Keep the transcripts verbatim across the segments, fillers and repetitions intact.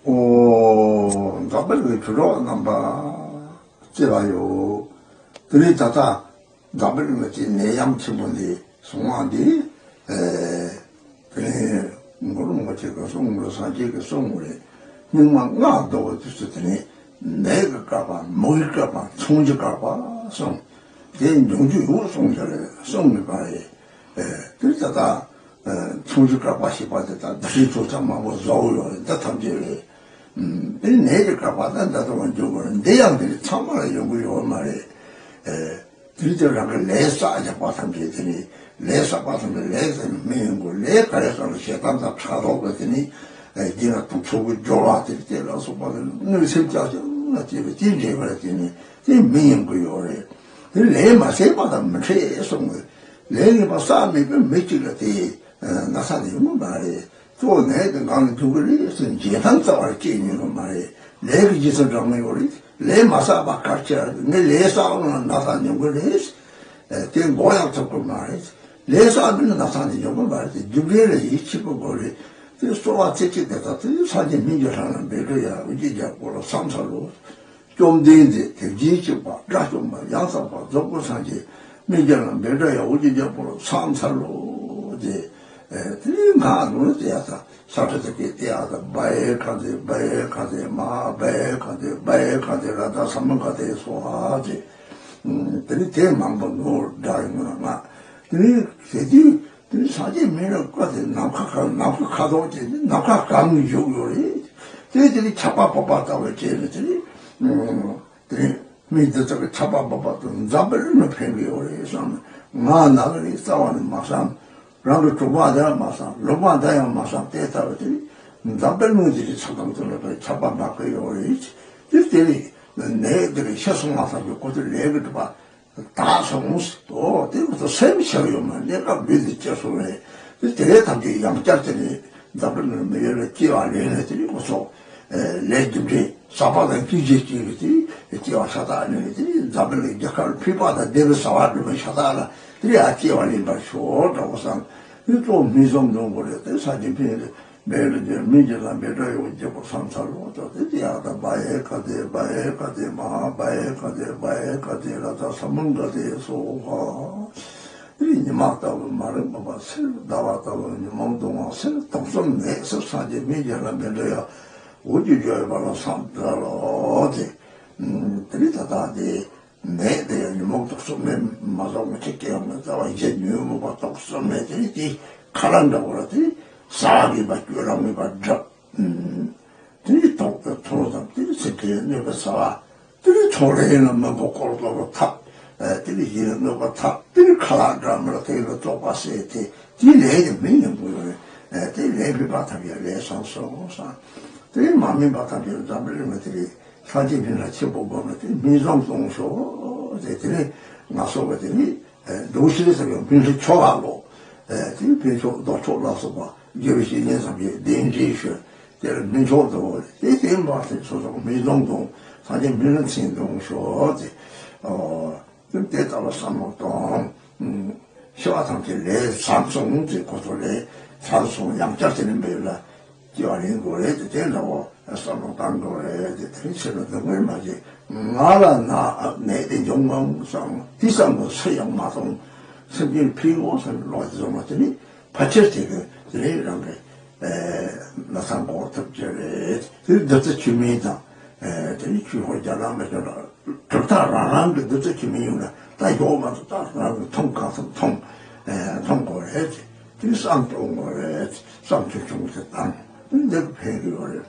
ཨོ། འཛམ་བུ་གླིང་གི་གྲུབ་རོགས་རྣམ་པ། ཅེས་པ་ཡོད། དེ་ནས་ད་ལྟ་འཛམ་བུ་གླིང་གི་ནད་ཡམས་ཆེན་པོ་འདི་སོང་བ་འདི། ཨེ། དེ་ནས་གུ་རུ་རིན་པོ་ཆེ་གིས་གསུངས་རེད། སངས་རྒྱས་ཀྱིས་གསུངས་རེད། སྙིགས་མ་ལྔ་བདོ་བའི་དུས་སུ་དེ་ནས་ནད་ཀྱི་བསྐལ་པ། མུ་གེའི་བསྐལ་པ། མཚོན་གྱི་བསྐལ་པ་གསུངས། དེ་འབྱུང་རྒྱུ་ཡོད་གསུངས་ཀྱི་རེད། གསུངས་ཡོད་པ་རེད། ཨེ། དེ་ད་ལྟ། ཨེ། མཚོན་གྱི་བསྐལ་པ་ཞེས་པ་དེ་དག་འདི་རིགས་ཚོ་ཚང་མང་པོ་བཟོ་ཡོད་རེད། འདི་ཐམས་ཅད་རེད། ཨུམ། དེ་ནད་ཀྱི་བསྐལ་པ་དང་འདི་ལྟ་བུ་འབྱུང་གི་རེད། འདི་ཡང་དེ་ནི་ཚང་མ་ལ་ཡོང་གི་ཡོད་མ་རེད། ཨེ། དེ་ནི་དེ་རང་གི་ལས་བསགས་བཞག་པ་ཐམས་ཅད། དེ་ནི་ལས་བསགས་པ་ཐམས་ཅད་ལས་ཟེར་ནས་མི་ཡོང་གི། ལས་ག་རེ་བསགས་ན་ཞེ་སྡང་དང་ཕྲག་དོག་གི་དེ་ནི། ཨེ། སྦྱིན་ལ་དུག་ཚོགས་ཀྱི་སྦྱོར་བ་དེ་དེ་ལ་སོགས་པ་ལ་གནོད་སེམས་ཀྱང་ཀྱང་ལ་སྐྱེས་པའི་དེ་འདྲེས་པ་ལ་དེ་ནི་དེ་མི་ཡོང་གི་ཡོད་རེད། དེ་ལས་མ་བསགས་པ་དང་མི་འཕྲད་གསུངས་པས། ལས་ངན་པ་བསགས་མེད་པའི་མི་གཅིག་ལ་དེ་ན་ཚ་དེ་ཡོང་གི་མ་རེད། གཙོ་བོ་ནད་དེ་ངང་ལ་འཇུག་གི་རེད་ཟེར་འཇོན་ཐང་རྩ་བར་སྐྱེ་ཉན་གི་མ་རེད། ལས་ཀྱི་རྗེས་སུ་འབྲང་གི་ཡོད་རེད། ལས་མ་བསགས་པ་ག་རེ་བྱས། ངས་ལས་བསགས་ན་ན་ཚ་ཉོ་གི་རེད། ཨེ། དེ་འགོག་ཡང་ཐུབ་ཀྱི་མ་རེད། ལས་བསགས་མིན་ན་ན་ཚ་ནི་ཉོ་གི་མ་རེད། དེ་རྒྱུ་འབྲས་ལ་ཡིད་ཆེས་པོ་དགོས་རེད། དེ་གསོལ་བ་རྩེ་གཅིག་དེ་དག་དེ་སངས་རྒྱས་སྨན་གྱི་ལྷ་ལ་འབད་དགོས་ཡ། འོ་ཇི་བརྒྱ་སྐོར་ལ་ཕྱག་འཚལ་ལོ། བཅོམ་ལྡན་འདས་དེ་བཞིན་གཤེགས་པ་དགྲ་བཅོམ་པ་ཡང་དག་པ་རྫོགས་པའི་སངས་རྒྱས་སྨན་གྱི་ལྷ་འབད་དགོས་ཡ། འོ་ཇི་བརྒྱ་སྐོར་ལ་ཕྱག་འཚལ་ལོ། དེ། ཨེ། དེ་ནས་ང་ལུང་དེ་ཡ་ད། ས་ཁྲ་དེ་གའི་དེ་ཡ་ད། བ་ཡེ་ཁ་དེ། བ་ཡེ་ཁ་དེ། མ་བ་ཡེ་ཁ་དེ། བ་ཡེ་ཁ་དེ། ར་ད་ས་མ་ག་དེ་སོ་ཧ་དེ། ཨུམ། དེ་ནི་དེ་མང་པོ་ནོར་འདྲ་ཡོང་ན་ང་། དེ་ནི་དེ་དུས་དེ་ནི་སངས་རྒྱས་སྨན་ལ་བཀའ་དེ་ནམ་མཁའ་གང་། ནམ་མཁའ་ཁ་དོག་དེ་ནི་ནམ་མཁའ་གང་ནས་བཞུགས་ཡོད་རེད། དེ་དེ་ནི་ཆར་པ་བབས་པ་ལྟ་བུ་བྱས་ནས་དེ་ནི། ཨུམ། དེ་ནས་མི་འདི་དག་གི་ཆར་པ་བབས་པ་དང་འཛམ་བུ་གླིང་ལ་ཕན་གྱི་ཡོད་རེད་བསམ། ང་ན་གི་རེད་རྩ་བ་ནས་མ་བསམ། རང་གི་གྲོད་པ་འདི་ཡང་མ་བསམ། ལུས་པ་འདི་ཡང་མ་བསམ། དེ་ལྟ་བུ་དེ་ནི་འཛམ་བུ་གླིང་འདི་རིགས་ཚང་ཐམས་ཅད་ལ་ཕན་ཆར་པ་བབས་ཀྱི་ཡོད་རེད། དེ་དེ་རེད། ནད་འདི་རིགས་ཤི་སོང་བ་ཐམས་ཅད་ཁོ་ཚོ་ལས་ཀྱི་གྲུབ་པ་དག་སོང་ཟེར། ཨོ། དེ་ཁོ་ཚོ་སེམས་ཤར་ཡོད་མ་རེད། གནས་སྐབས་ལུས་འདི་སྐྱེ་སོང་རེད། དེ་དེ་རེད། ཐམས་ཅད་ཡང་བསྐྱར་དེ་ནི་འཛམ་བུ་གླིང་མི་ཡུལ་ལ་སྐྱེ་བ་ལེན་ནས་དེ་ནི་ཁོ་ཚོ། ཨེ། ལས་རྒྱུ་འབྲས་ཟག་པ་དང་སྐྱེ་མཆེད་སྐྱེ་བའི་དེ་སྐྱེ་བ་ཤ་སྟག་ནས་དེ་འཛམ་བུ་གླིང་རྒྱལ་ཁབ་ཕུད་པ་དང་བདེ་བའི་བྱ་བ་སྒྲུབ་པའི་ཤ་སྟག་ལ་དེ་ཡང་སྐྱེ་བ་ལེན་པར་ཤོག་འདྲ་བོ་བསམ། དེ་གཙོ་བོ་སྨན་བཟང་འདོན་དགོས་རེད། དེ་ས་ཆེན་ཕན་རེད། མེད་ལ་འདིར་སྨན་གྱི་ལམ་པའི་སྒྲ་ཡོད་རྒྱལ་པོ་ཕྱག་འཚལ་ལོ། ཏོ་དེ་དེ་ཡང་ད་བ་ཡེ་ཁ་དེ། བ་ཡེ་ཁ་དེ། མ་བ་ཡེ་ཁ་དེ། བ་ཡེ་ཁ་དེ། ར་ད་ས་མ་ག་དེ་སོ་ཧ། དེ་ཉི་མ་ལྟ་བུ་མ་རིག་པ་པ་སེལ། ཟླ་བ་ལྟ་བུ་ཉོན་མོངས་གདུང་བ་སེལ། དུག་གསུམ་ནད་སེལ། སངས་རྒྱས་སྨན་གྱི་ལམ་པའི་སྒྲ་ཡང་འོ་ཇི་བརྒྱ་ཡོད་པ་ལ་ཕྱག་འཚལ་ལོ། དེ་དེ་རིགས་ད་ལྟ་དེ་ནད་དེ་ཡང་ཉོན་མོངས་དུག་གསུམ་ནད་མ་གཏོགས་མི་ཚེ་སྐྱེལ་ཡོང་མེད། ད་བ་ཡེ་ཉོན་མོངས་པ་དུག་གསུམ་ནད་དེ་རིགས་དེ་ཁ་ལ་འདྲ་བོ་ལ་དེ་ཟ་བ་ངན་པ་སྤྱོད་ལམ་ངན་པ་འགྲུབ། དེ་ནི་དོག་ཏུ་ཐོང་ཙམ། དེ་ནི་ཚིག་གི་གནོད་པ་ཟ་བ། དེ་ནི་ཚོང་རའི་ནང་མི་མགོ་སྐོར་ལོག་པ་ཐབས། དེ་ནི་ཡིད་ལ་གནོད་པ་ཐབས། དེ་ནི་ཁ་ལག་འདྲ་མི་ལ་དེ་ལ་བཙོག་པ་ཟས་ཏེ། དེའི་ལས་དེ་མི་ཉམས་པོ་ཡོད་རེད། དེ་ལས་སྨིན་པ་ཐམས་ཅད་ལས་བཟང་སོང་ས། དེ་མ་སྨིན་པ་ཐམས་ཅད་འཛམ་བུ་གླིང་ལ་དེ་རེད། ལྷ་ཆེན་ཕན་ལ་ཆེན་པོ་སྒོམ་ལ་དེ་སྨན་བཟང་གཏོང་ཤོག་ཟེར། དེ་ནི་ང་སོགས་པ་དེ་ནི། ཨེ། འདུ་ཤེས་ཟེར་བའི་སྨིན་གྲོལ་ཆོ་ག་ལོ། ཨེ། དེ་ནི་འཕེན་ཕྱོགས་ལྡོག་ཕྱོགས་ལ་སོགས་པ་དགེ་བའི་བཤེས་གཉེན་ཐམས་ཅད་གདན་འདྲེན་ཞུ། དེ་ལ་སྨིན་ཕྱོགས་དུ་དེ་དེ་མ་ཟད་སོ་སོ་སྨན་བཟང་དང་སངས་རྒྱས་སྨན་ལ་མཚན་དང་ཞོག་དེ། ཨོ། དེ་ལྟ་བུ་བསམ་བློ་གཏོང་། ཤི་བ་ཐམས་ཅད་ལས་བཟང་སོང་ཟེར། ཁོ་ཚོ་ལས་བཟང་སོང་། ཡང་བསྐྱར་དེ་ནི་འབད་ལ། སྐྱེ་བ་ལེན་དགོས་རེད་དེ། དེ་འདྲ་བོ་བསམ་བློ་གཏང་དགོས་རེད་དེ། དེ་རིང་ཕྱི་ལ་སྡུག་བསྔལ་མ་བྱེད། ང་ལ་ན་ནད་དེ་འབྱུང་ངམ་བསམ། དེ་བསམ་བློ་སུ་ཡང་མ་གཏོང་། སེམས་ཅན་ཕན་དགོས་བསམ་བློ་དེ་བཟོ་མ་དེ་ནི་ཕལ་ཆེར་དེ་གི་དེ་རིང་རང་གི་ཨེ་ན་ཚ་འགོག་ཐུབ་ཀྱི་རེད། དེ་བདུད་རྩི་ཆུ་སྨན་དང་། ཨེ་དེ་ནི་ཆོས་འཁོར་རྒྱ་ནག་མི་ཆོག་ལ་གྲུབ་མཐའ་རང་རང་གི་བདུད་རྩི་ཆུ་སྨན་ཡོད་ན་ད་ཡོག་མ་གཏོགས་ད་རང་གི་འཐུང་གང་ཐུབ་འཐུང་། ཨེ་འཐུང་དགོས་རེད། དེ་བསམ་གཏོང་དགོས་རེད། བསམ་ཆུང་ཆུང་དེ་བཏང་། འདི་ཕན་གྱི་ཡོད་རེད།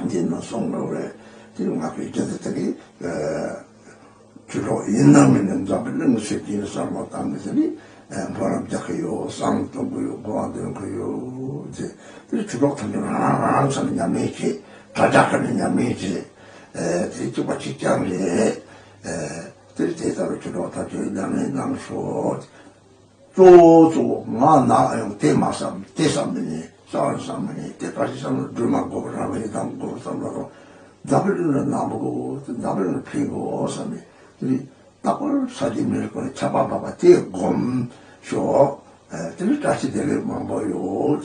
འདི་ན་སོང་ལོ་རེད། དེ་ང་ཚོའི་རྒྱུ་དེ་དེ་གི་ཆོས་གྲོགས་ཡིན་ན་མིན་ན་འཛམ་བུ་གླིང་གི་སྲོལ་རྒྱུན་བསམ་བློ་བཏང་གི་དེ་ནི་འཕོ་ལམ་རྒྱག་གི་ཡོད། བསམ་གཏོང་གི་ཡོད། གོ་བ་འདོན་གི་ཡོད། དེ་དེ་ཆོས་གྲོགས་ཐམས་ཅད་རང་རང་ཚང་མ་ཉམས་ལེན་བྱེད། དྲ་རྒྱ་ཁ་ནས་ཉམས་ལེན་བྱེད། དེ་གཅིག་པ་གཅིག་རྐྱང་རེད། དེ་དེ་ལྟར་ཆོས་གྲོགས་ཐམས་ཅད་ཉམས་ལེན་གནང་ཤོག། གཙོ་བོ་གཙོ་བོ་ང་ན་ཡང་དེ་མ་བསམ། དེ་བསམ་མི་ཉན། བསམ་བསམ་མི་ཉན། དེ་ག་ཞིག་བསམ་ན་སྒྲོལ་མ་དགོས། རང་རེ་དང་དགོས་བསམ་ལ་རོ། འཛམ་བུ་གླིང་ལ་ནང་པ་དགོས། འཛམ་བུ་གླིང་ལ་ཕན་དགོས་བསམ་མི་དེ་རྟག་པར་ས་ཆེན་མི་རིགས་ཀུན་ལ་ཆར་པ་བབས་པ་དེ་སྒོམ་ཤོག། དེ་ནི་བཀྲ་ཤིས་བདེ་ལེགས་མང་པོ་ཡོད།